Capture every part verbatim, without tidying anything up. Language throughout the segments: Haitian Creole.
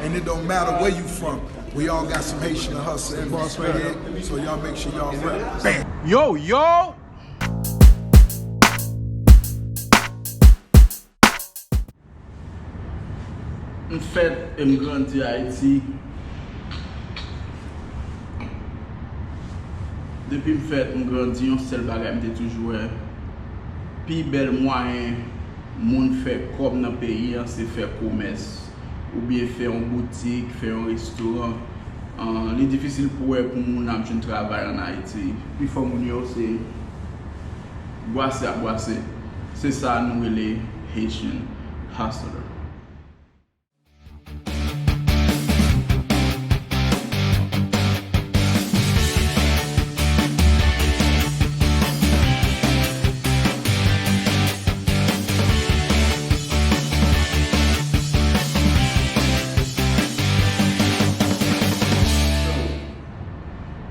And it don't matter where you from. We all got some Haitian hustle in us, man. So y'all make sure y'all rep. Bam! Yo, yo! M fèt e m grandi Ayiti. Depi m fèt, m grandi, yon sèl bagay m te toujou wè. Pi bèl mwayen moun fè kòb nan peyi an, se fè komès. Oubyen fè yon boutik, fè yon restoran. An, li difisil pou wè pou moun ap jwenn travay ann Ayiti. Pifò moun yo se bwase ap bwase. Se sa nou rele Haitian hustler.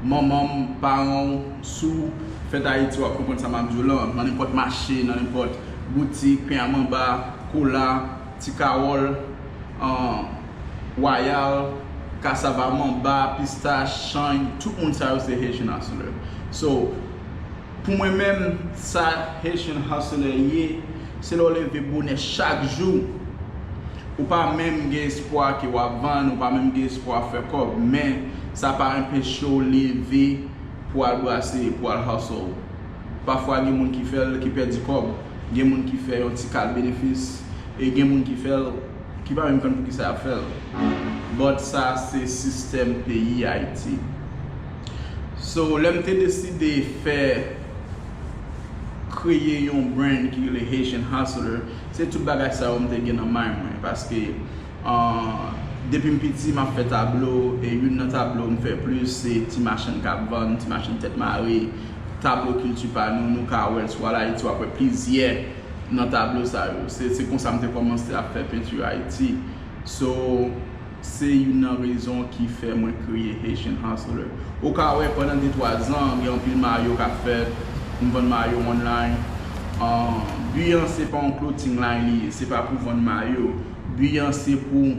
Manman m, paran w, si w fèt Ayiti, w ap konprann sa m ap di w lan. Nan nenpòt mache, nan nenpòt boutik, pen a manba, kola, ti kawòl, an, wayal, kasava manba, pistach, chanj, tout moun sa yo se Haitian hustler. So, pou mwen menm, sa Haitian hustler ye, se lè w leve bonè chak jou, ou pa menm gen espwa ke w ap vann, ou pa menm gen espwa fè kòb, men sa pa anpeche w leve pou al brase, pou al hustle. Pafwa gen moun ki fè l, ki pèdi kòb, gen moun ki fè yon ti kal benefis, e gen moun ki fè l, ki pa menm konn poukisa y ap fè l. But sa se sistèm peyi Ayiti. So, lè m te deside fè, kreye yon brand ki rele Haitian Hustler, se tout bagay sa yo m te gen nan mind mwen, paske, ah, depi m piti, m ap fè tablo, e youn nan tablo m fè plis, se ti machann k ap vann, ti machann tèt mare, tablo kilti pa nou, nou ka wè l sou All Haiti, w ap wè plizyè nan tablo sa yo. Se, se konsa m te kòmanse ap fè penti Ayiti. So, se youn nan rezon ki fè mwen kreye Haitian Hustler. Ou ka wè pandan de twa zan, gen anpil mayo k ap fèt, m vann mayo online. Ah, bi an se pa yon clothing line li ye, se pa pou vann mayo. Bi an se pou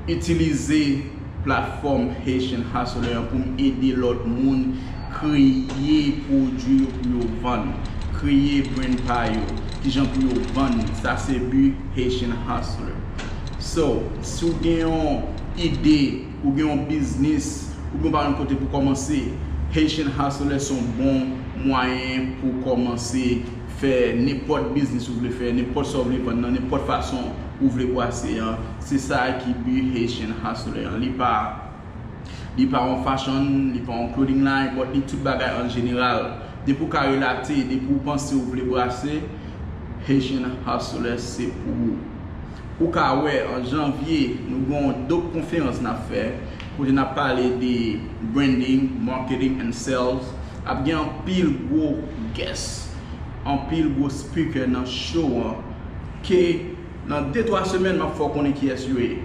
itilize platfòm Haitian Hustler an pou m ede lòt moun kreye pwodui yo pou yo vann, kreye brand pa yo, kijan pou yo vann. Sa se bi Haitian Hustler. So, si w gen yon ide, ou gen yon biznis, ou gen pa yon kote pou kòmanse, Haitian Hustler se yon bon mwayen pou kòmanse fè nenpòt biznis ou vle fè, nenpòt sa w vle vann nan, nenpòt fason ou vle bwase an. Se sa ki bi Haitian Hustler an. Li pa, li pa yon fashion, li pa yon clothing line, but li tout bagay an jeneral. Depi w ka relate, depi w panse w vle bwase, Haitian Hustler se pou ou. Ou ka wè, an janvye, nou gen yon dòt konferans n ap fè, kote n ap pale de branding, marketing and sales. Ap gen anpil gwo guest, anpil gwo speaker nan show an, ke nan de twa semèn, m ap fè w konnen kiyès yo ye.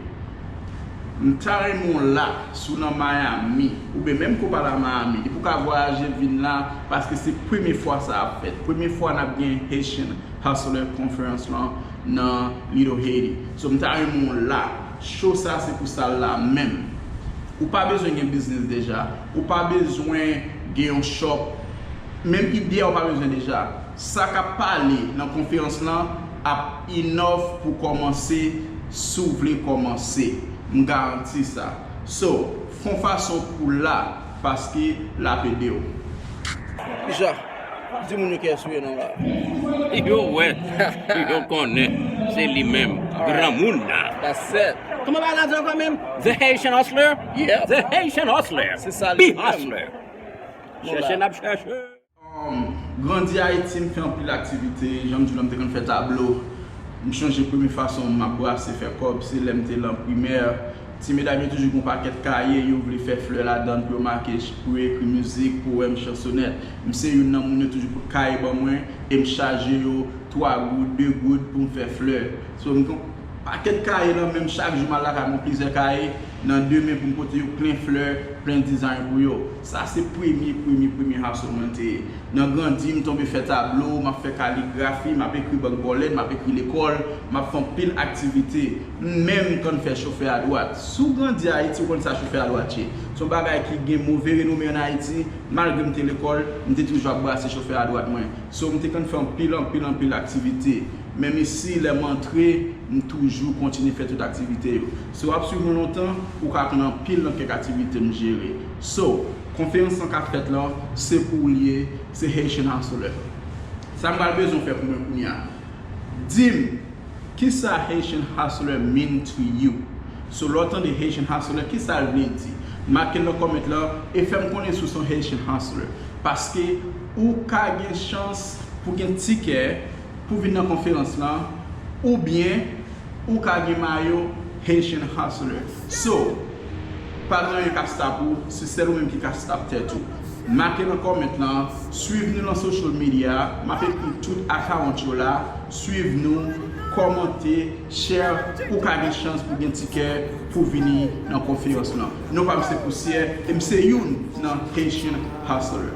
M ta renmen w la, si w nan Miami, oubyen menm ke w pa la Miami, depi w ka vwayaje vin la, paske se premye fwa sa ap fèt. Premye fwa n ap gen Haitian Hustler Conference lan nan Little Haiti. So, m ta renmen w la. Show sa se pou sal la menm. Ou pa bezwen gen biznis deja. Ou pa bezwen gen yon shop. Menm ide a ou pa bezwen deja. Sa k ap pale nan konferans lan ap enough pou kòmanse si w vle kòmanse. M garanti sa. So, fè yon fason pou w la, paske l ap ede w. Kija? Di moun yo kiyès ou ye non la. Yo wè, yo konnen, se li menm, granmoun nan. That's it. Kòman bagay la di ankò menm? The Haitian Hustler? Yeah. The Haitian Hustler. Se sa li menm. Be Hustler. Chèche n ap chèche. Um, grandi Ayiti, m fè anpil aktivite. Jan m di w la, m te konn fè tablo. M chonje premye fason m ap brase fè kòb, se lè m te lan primè. Ti medam yo toujou gen yon pakèt kaye, yo vle fè flè ladan l pou yo make, pou yo ekri mizik, powèm, chansonèt. M se youn nan moun yo toujou pot kaye ban mwen, e m chaje yo twa goud, de goud pou m fè flè. So, m kon-, Pakèt kaye nan men m, chak jou m al lakay mwen plizyè kaye nan de men pou m pote yo plen flè, plen design pou yo. Sa se premye, premye, premye hustle mwen te ye. Nan grandi, m tonbe fè tablo, m ap fè kaligrafi, m ap ekri bank bòlèt, m ap ekri lekòl, m ap fè anpil aktivite. M menm konn fè chofè adwat. Si w grandi Ayiti, w konn sa chofè adwat ye. Se yon bagay ki gen move renome ann Ayiti. Malgre m te lekòl, m te toujou ap brase chofè adwat mwen. So, m te konn fè anpil, anpil, anpil aktivite. Menm isi, lè m antre, m toujou kontinye fè tout aktivite yo. Si w ap swiv mwen lontan, ou ka konn anpil nan kèk aktivite m jere. So, konferans lan k ap fèt lan, se pou ou l ye, se Haitian Hustler. Sa m pral bezwen fè pou mwen kounye a. Di m, kisa Haitian Hustler mean to you? So, lè w tande Haitian Hustler, kisa l vle di? Make l nan comment lan e fè m konnen si w se yon Haitian Hustler. Paske ou ka gen chans pou gen tikè pou vin nan konferans lan, oubyen ou ka gen mayo Haitian Hustler. So, pa gen anyen k ap stop ou, se sèl ou menm ki ka stop tèt ou. Make nan comment lan, swiv nou nan social media, m ap ekri tout account yo la, swiv nou, kòmante, share, ou ka gen chans pou gen tikè pou vini nan konferans lan. Non pa m se Pousyè, e m se youn nan Haitian Hustler.